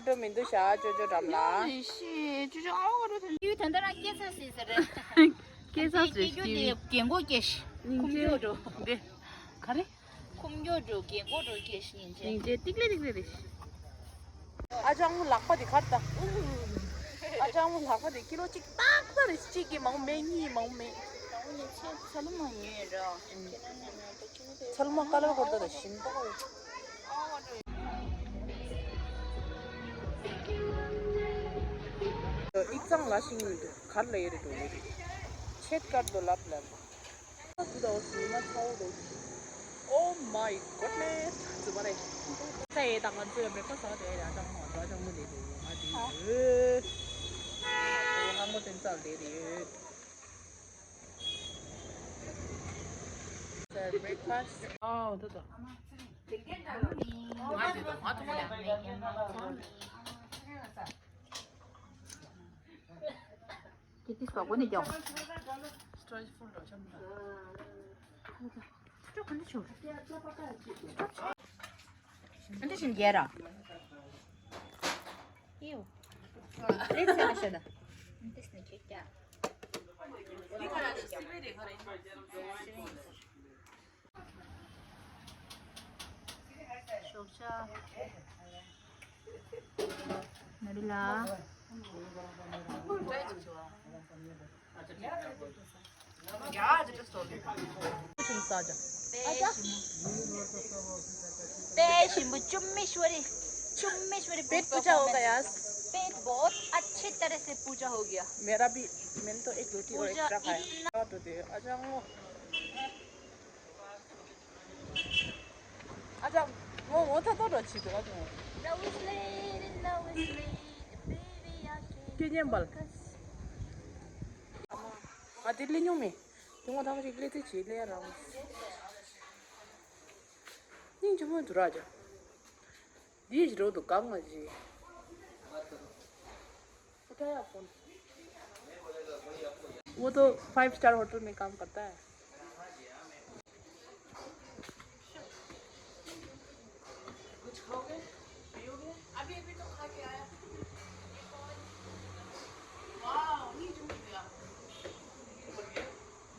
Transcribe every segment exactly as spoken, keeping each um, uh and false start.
ཀ་འགྲོ་མི་འདུག་ཤག་ཅོ་ཅོ་འགྲམ་ལ། ཡོད་རེད་ཤི། ཅོ་ཅོ་ཨ་བ་ཀ་འགྲོ་ཐོན། ཡུལ་ད་ལྟ་རང་སྐྱེས་ས་ཟིན་ས་རེད། སྐྱེས་ས་ཟིན་སྐྱེས་རྒྱུ་དེ་རྒན་གོག་སྐྱེས་ཤི། སྙིང་ཁུམ་རྒྱུ་རེད། འདི་ག་རེ། ཁུམ་རྒྱུ་འགྲོ་རྒན་གོག་འགྲོ་སྐྱེས་ཤི་ཡིན་ཅེ། སྙིང་རྗེ་ཏིག་ལེ་ཏིག་ལེ་རེད་ཤི། ཨ་ཅག་མོ་ལག་པ་དེ་གར་ལྟ། ཨ་ཅག་མོ་ལག་པ་དེ་ཀི་ལོ་གཅིག་ཏག་ཏག་རེད། གཅིག་གིས་མང་མེད། གཉིས་མང་མེད། ཚ་ལུ་མ་ཉོས་ར། ཚ་ལུ་མ་ཀ་ལར་གོར་ད་ར་ཞིམ་པོ། ཨིག་ཚང་ལ་ཤིང་གར་ལ་ཡེ་རེ་འགྲོ་ཡེ་རེ། ཆེད་ཀར་དོ་ལབ་ལབ། དུ་དོ་སི་མ་ཚའོ་དོ། Oh my goodness. ཙུ་བ་རེ། ཚེ་ཡེ་དང་ང་ཚོའི་བྲེག་ཕ་སི་ལ་དེ་ཡ་ཅང་མོ་ཅང་མོ་ལེ་དེ་ཡོད་ང་དེ་ཡོད། ཧ་མོ་ཏན་ཙལ་ལེ་དེ་ཡོད། Breakfast. Oh, དུ་དོ། ང་དེ་དོ་ང་དུ་མོ་ལེ། ཀི་ཏི་སོག་པོ་ནི་ཀྱང་། Stressful རོ་ཆམ་ད། ཅོ་ག་འདྲ་བྱུང་། ཨ་འདྲ་བཞིན་རྒྱལ་ར། ཨིའུ། རེད་ཟེར་ན་ཤ་ད། འདི་སྣ་ཁྱེད་ཀྱ། ཞོགས་ཇ། ན་རི་ལ། पेट शिंबू चुम्मेश्वरी, चुम्मेश्वरी पेट पूजा हो गया। पेट बहुत अच्छे तरह से पूजा हो गया। मेरा भी, मैंने तो एक रोटी और पूजा एक्स्ट्रा खाया। इतना तो दे, अच्छा वो। अच्छा, वो, वो था तो अच्छी तो, अच्छा। Love is late, love is late, baby, I can't के ये बल। Focus। ང་དེ་ལས་ཉུང་མེད། དེ་ངོ་ཐང་ཞིག་ལས་དེ་བྱེད་ལས་རང་། སྙིང་རྗེ་མོ་འདུག་ར་ཅག་འདིའི་རོ་དུ་གང་ང་ཞིག उठाया फोन। वो तो फाइव स्टार होटल में काम करता है। कुछ खाओगे? पियोगे? अभी, अभी तो खा के आया। वाओ, ये जो हो गया।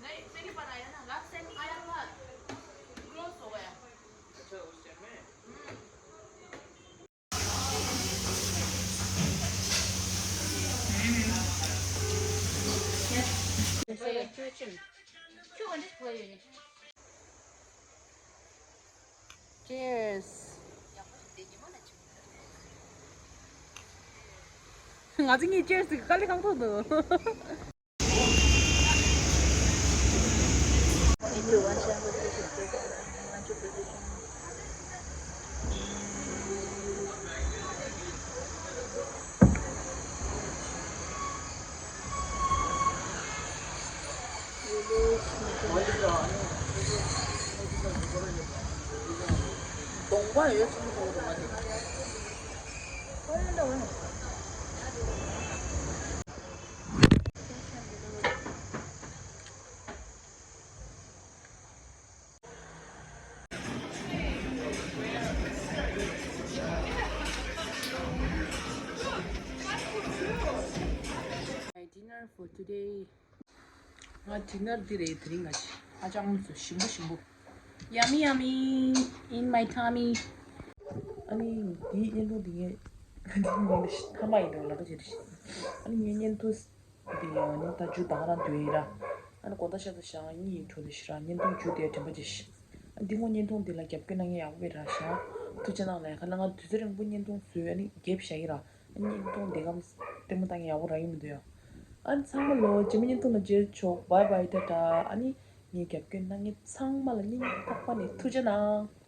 नहीं, पहली बार आया ना, लास्ट टाइम आया था, क्लोज हो गया। अच्छा, उस टाइम में? हम्म। Cheers. ང་ཚོ་གཉིས་cheers དཀའ་ལས་ཁག་པོ་འདུག་གདོང་པ་ཡོད་ཚོད་མཐོང་གི་མ་འདུག My dinner for today. ང་dinner འདི་རེད། དེ་རིང་ང་ཞིག་ཧ་ཅང་ཚོ་ཞིམ་པོ་ཞིམ་པོ། Yummy, yummy in my tummy. ཨ་ནི་འདིའི་བརྙན་ཐུང་འདི་ངས་འདི་ངའི་ཐ་མ་ཡིན་འདུག་ལབ་པ་བྱས་ཏེ། ཨ་ནི་ངའི་བརྙན་ཐུང་འདི་ཡང་ནི་ད་རྒྱུ་ད་ག་རང་འདོན་ཡིན་ར། ཨ་ནི་དགོང་དག་ཤར་དུ་ཞག་གཉིས་ཡིན་འགྲོ་ནི་ཞིག་ར། བརྙན་ཐུང་རྒྱུ་དེ་དྲན་པ་བྱས་ཤིག་འདི་ངོ་བརྙན་ཐུང་འདི་ལ་རྒྱབ་སྐྱོར་གནང་མཁན་ཡག་པོ་རེད་ར་ཤག་ཐུགས་རྗེ་གནང་ལ། ཡ་ཁ་ན་ང་དུས་ཚོད་རིང་པོ་བརྙན་ཐུང་བཟོས། ཨ་ནི་རྒྱབ་བཞག་ཡིན་ར། ཨ་ནི་བརྙན་ཐུང་འདི་གམ་ལྟད་མོ་ལྟ་མཁན་ཡག་པོ་རག་གི་མི་འདུག་ཡ། ཨ་ནི་ཚང་མ་ལོ་རྗེས་མའི་བརྙན་ཐུང་ལ་མཇལ་ཆོག Bye bye, ཏ་ཏ། ཨ་ནི་ངའི་རྒྱབ་སྐྱོར་གནང་མཁན་ཚང་མ་ལ་སྙིང་ཐག་པ་ནས་ཐུགས་རྗེ་གནང་།